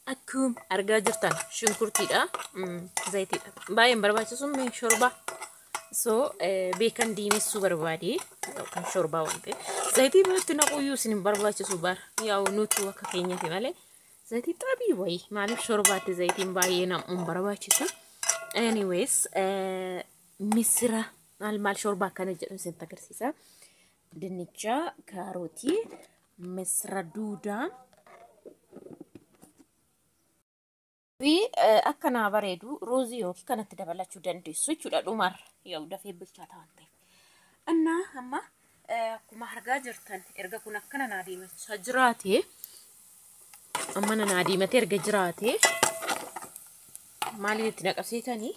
Akkuma argaa jirtan shunkurtiidha. Zayitiidha. Baay'een barbaachisu shorbaa. So beekan diimessuu barbaade yookaan shorbaa waan ta'eef. Zayitii biratti naquyyuu isin hin barbaachisu bara. Yaa'u nuti akka keenyaati malee. Zayitii xabii wayii maaliif shorbaatti zayitiin baay'ee nam'uun barbaachisu. Anyways, misira maal maal shorbaa akkana jedhu isinitti agarsiisa. Dinnicha, kaarotii, misira duudaa. Fi akka naa bareedu ruuzii yookiin kanatti dabalachuu dandeessu jechuudha dhumarra yoo dafee bilchaata waan ta'eef. Innaa amma akkuma argaa jirtan erga kun akkana naa diimachaa jiraate amma naa diimatee erga jiraate maaliin itti naqabsiitanii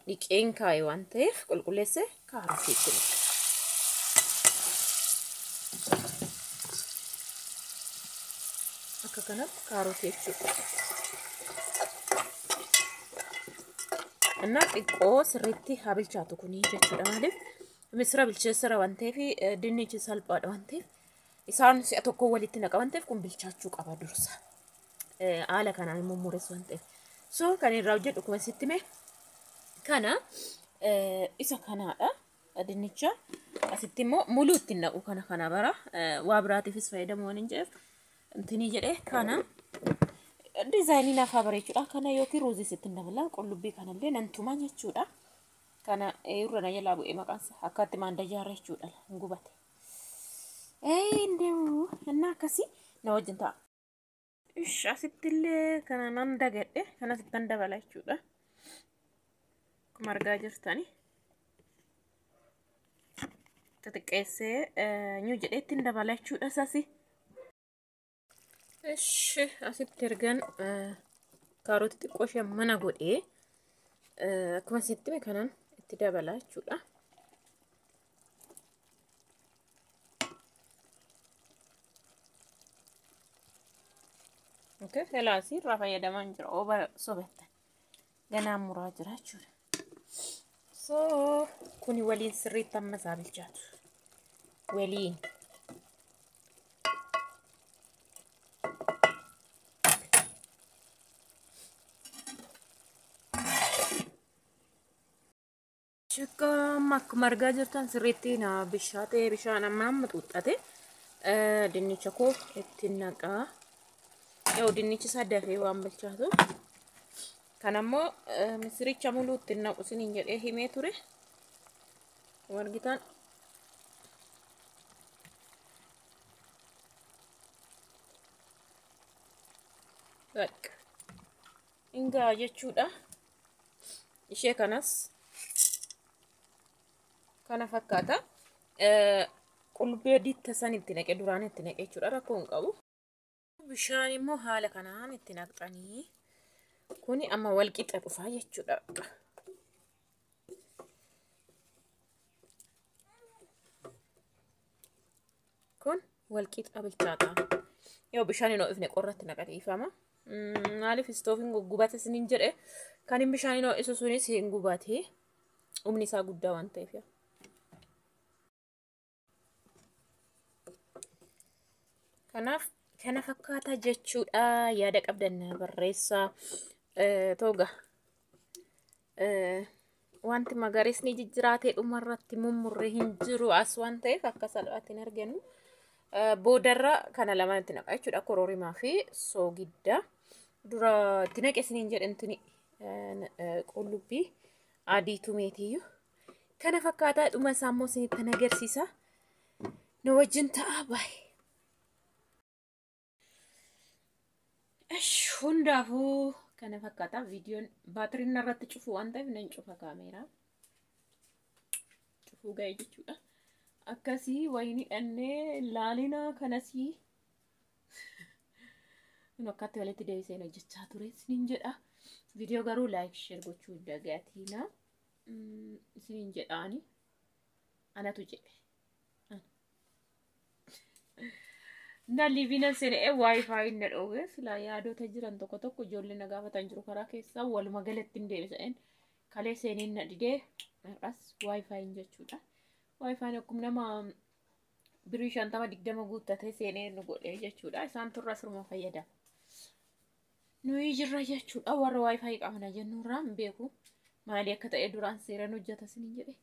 dhiqeen kaa'e waan ta'eef qulqulleesse kaarotii itti naqa. Akka kanatti kaarotii jechuudha. እና xiqqoo sirriitti haa bilchaatu kuni jechuudha. Maaliif misira bilcheessara waan ta'eef dinnichi salphaadha waan ta'eef isaan si'a tokko walitti naqa waan ta'eef kun bilchaachuu qaba dursa. Haala kanaan immoo mureessu waan ta'eef. So kan irraa hojjedhu kuma sitti hime kana isa kanaadha. Dinnicha asitti immoo muluu ittiin naqu kana kana bara waa biraatiifis fayyadamu waan hin jedheef intinii jedhee kana diizaayinii naaf haa bareechuudha. Kana yookiin ruuzii sitti dabala. Qullubbii kanallee nan tuma jechuudha. Kana irra na jalaa bu'ee maqaan isaa akkatti maandajjaarra jechuudha. Hin gubate. Indeewu innaa akkasii na wajjin ta'a. Ish asittillee kana nan dagadhe kana sittan dabala jechuudha. Akkuma argaa jirtani. Xixiqqeessee nyuu jedhee ittiin dabala jechuudha isasi. Ishi asitti ergan kaarotii xiqqoo ishee mana godhee akkuma isitti hime kanan itti dabala jechuudha. Okay, selaasii irraa fayyadamaa hin jira. Ooba sobattan ganaa muraa jira jechuudha. So kuni waliin sirriitti amma isaa bilchaatu. Waliin. Shakka akkuma argaa jirtan sirriitti na bishaatee bishaan amma amma xuuxxate dinnicha koo itti naqaa. Yoo dinnichi isaa dafee waan bilchaatu. Kanammoo misiricha muluu itti naqu isiniin jedhee himee ture. Akkuma argitan bakka ingaa jechuudha. Ishee kanas kana fakkaata. Qullubbii adii tasan itti naqe duraan itti naqe jechuudha rakkoo hin qabu. Bishaan immoo haala kanaan itti naqxanii kuni amma wal qixa dhufaa jechuudha. Kun wal qixa bilchaata. Yoo bishaan hin ho'ifne qorratti naqa dhiifama. Maaliif istoofiin guggubate isiniin jedhe kan hin bishaan hin ho'isu sunis hin gubate. Humni isaa guddaa waan ta'eef. Kanaaf kana fakkaata jechuudha. Yaada qabdan barreessaa. Toga wanti magariisni jijjiraatee dhumarratti mummurree hin jiru as waan ta'eef akka salphaatti hin argannu. Boodarra kana lamaan itti naqa jechuudha. Kororimaa fi soogidda. Dura itti naqe isiniin jedhantini qullubbii adii tumeetiyyuu. Kana fakkaataa dhuma isaa immoo isinitti agarsiisa. Nu wajjin ta'a baay'ee. Hundaafuu kana fakkaata viidiyoon baatiriin irratti cufu waan ta'eef nan cufa kaameeraa. Cufuu ga'e jechuudha. Akkasii wayini dhannee laalina kanasii kun akkatti walitti deebiseen hojjechaa ture isiniin jedha. Viidiyoo garuu laayik sheer gochuu hin dagatinaa. Isiniin jedhaani anatu jedhe. Na liivinan seenee waayifaayi na dhoowwe silaa yaadota jiran tokko tokko ijoollee na gaafatan jiru karaa keessaa waluma galatti hin deebiseen kalee seeneen na didee har'as waayifaayin jechuudha. Waayifaayin akkuma nama birii 50 20 guuttatee seenee nu godhee jechuudha. Isaan turra siruma fayyadama. Nuyi jirra jechuudha warra waayifaayi qabna jennurraa hin beeku. Maali akka ta'e duraan seeraan hojjeta isiniin jedhe.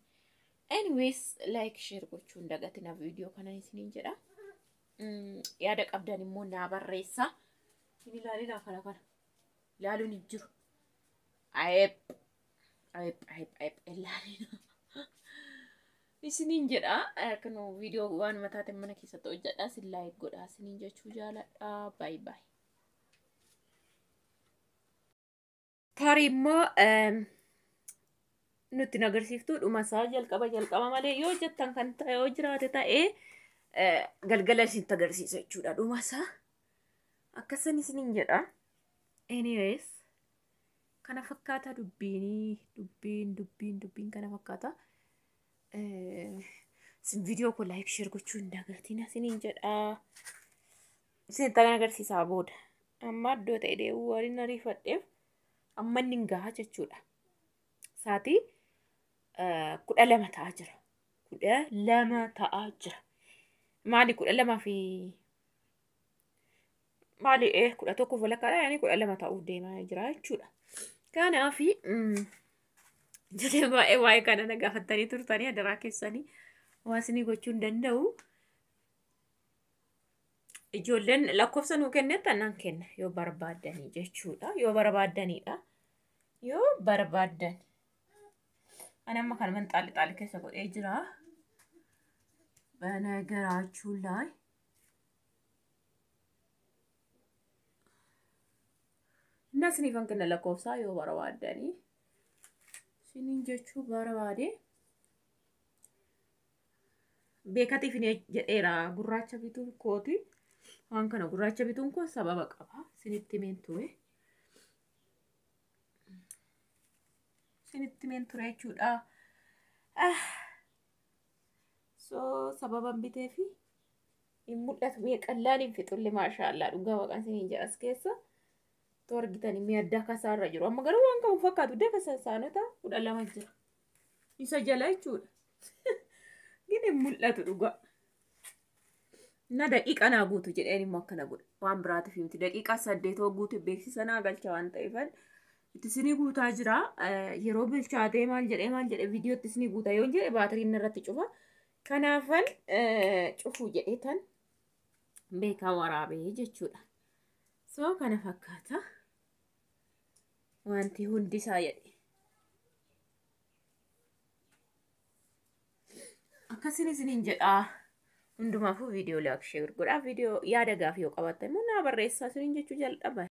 Anyways, like share gochuun dagatina viidiyoo kana isiniin jedha. Yaada qabdan immoo naa barreessaa. Hin ilaalinaa kana kana. Ilaaluun hin jiru. Ayeep. Ayeep ayeep ayeep ilaalina. Isiniin jedha. Kun viidiyoo waan mataatiin mana keessatti hojjedha. Isin like godhaa isiniin jechuu jaaladha. Bye bye. Tarii immoo nutti agarsiiftuu dhuma isaa jalqaba jalqaba malee yoo jettan kan ta'e yoo jiraate ta'ee galgala isinitti agarsiisa jechuudha dhuma isaa. Akkasan isiniin jedha. Anyways, kana fakkaata dubbiin dubbiin dubbiin dubbiin kana fakkaata. Isin viidiyoo koo like share gochuu hin dagatina isiniin jedha. Isinitti agarsiisaa booda. Amma iddoo ta'e deebi'uu waan ariifadheef amma inni hin gahaa jechuudha. Sa'aatii 12 ta'aa jira. 12 ta'aa jira. Maali 12 fi maali 11 walakkaadha yaani 12 ta'uuf deemaa jira jechuudha. Kanaaf ijoollee baay'ee waa'ee kana na gaafattanii turtanii adaraa keessanii waa isinii gochuu hin danda'u. Ijoolleen lakkoofsa nuu kennetti nan kenna yoo barbaaddanii jechuudha. Yoo barbaaddanidha. Yoo barbaaddan. Ani amma kana xaali xaali keessa godhee jira. በነገራችሁ ላይ እና isiniifan kenna lakkoofsaa yoo barbaaddanii isiniin jechuu barbaade beekatiif jedheera gurraacha bituun kooti waan kana gurraacha bituun koo sababa qaba isinitti himeen ture isinitti himeen ture jechuudha. So sababan biteefi hin mul'atu mi'a qallaan hin fixulle maashaallaa dhugaa waaqaan isiniin jedha as keessa too argitanii mi'a dakasaa irra jiru amma garuu waan qabu fakkaatu dakasa saanota 12 jira isa jala jechuudha. Gin hin mul'atu dhugaa. Na daqiiqa naa guutu jedheen immoo akkana godhe waan biraatiif miti daqiiqaa 8 guutu beeksisa naa galcha waan ta'eefan itti isinii guutaa jira yeroo bilchaatee maal jedhee viidiyootti isinii guutaa yoo jedhe baatiriin irratti cufa. Kanaafan cufuu jedheetan beekaa waraabee jechuudha. So kana fakkaata wanti hundisaa jedhe. Akkasin isiniin jedhaa. Hundumaafuu viidiyoo like share godhaa. Viidiyoo yaada gaafii yoo qabaattan immoo naa barreessaa isiniin jechuu jalqaba.